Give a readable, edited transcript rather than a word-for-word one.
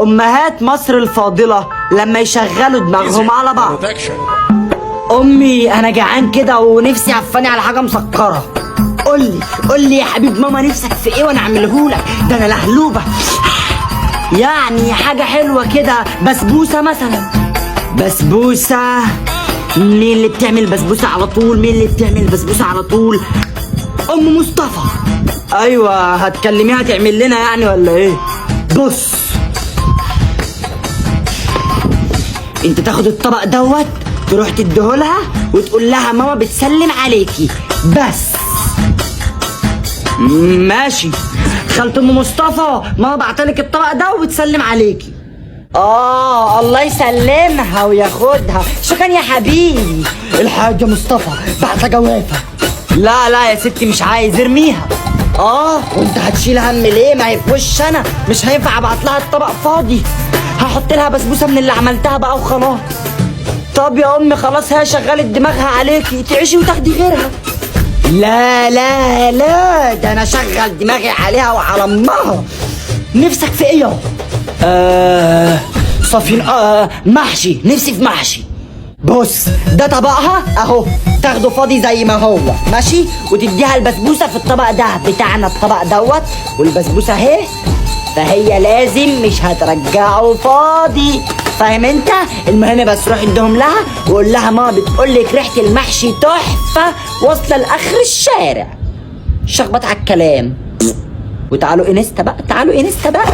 امهات مصر الفاضلة لما يشغلوا دماغهم على بعض. امي انا جعان كده ونفسي عفاني على حاجة مسكره. قولي قولي يا حبيب ماما نفسك في ايه وانا اعملهولك، ده انا لهلوبه. يعني حاجة حلوة كده، بسبوسه مثلا. بسبوسه؟ مين اللي بتعمل بسبوسه على طول؟ مين اللي بتعمل بسبوسه على طول؟ ام مصطفى. ايوه هتكلميها تعمل لنا يعني ولا ايه؟ بص انت تاخد الطبق دوت تروح تديهولها وتقول لها ماما بتسلم عليكي بس. ماشي. خالة ام مصطفى ماما بعتلك الطبق ده وبتسلم عليكي. اه الله يسلمها وياخدها، شكرا يا حبيبي. الحاج مصطفى بعت جوافه. لا لا يا ستي مش عايز، ارميها. اه وانت هتشيل هم ليه؟ ما هي في وش انا، مش هينفع ابعت لها الطبق فاضي، هحط لها بسبوسه من اللي عملتها بقى وخلاص. طب يا امي خلاص هي شغلت دماغها عليكي، تعيشي وتاخدي غيرها. لا لا لا ده انا شغل دماغي عليها وعلى امها. نفسك في ايه يابا؟ صافين محشي، نفسي في محشي. بص ده طبقها اهو، تاخده فاضي زي ما هو ماشي، وتديها البسبوسه في الطبق ده بتاعنا، الطبق دوت والبسبوسه اهي، فهي لازم مش هترجعه فاضي، فاهم انت؟ المهم بس روح اديهم لها وقول لها ماما بتقول لك ريحه المحشي تحفة واصله لاخر الشارع. شخبط على الكلام. وتعالوا انستا بقى، تعالوا انستا بقى.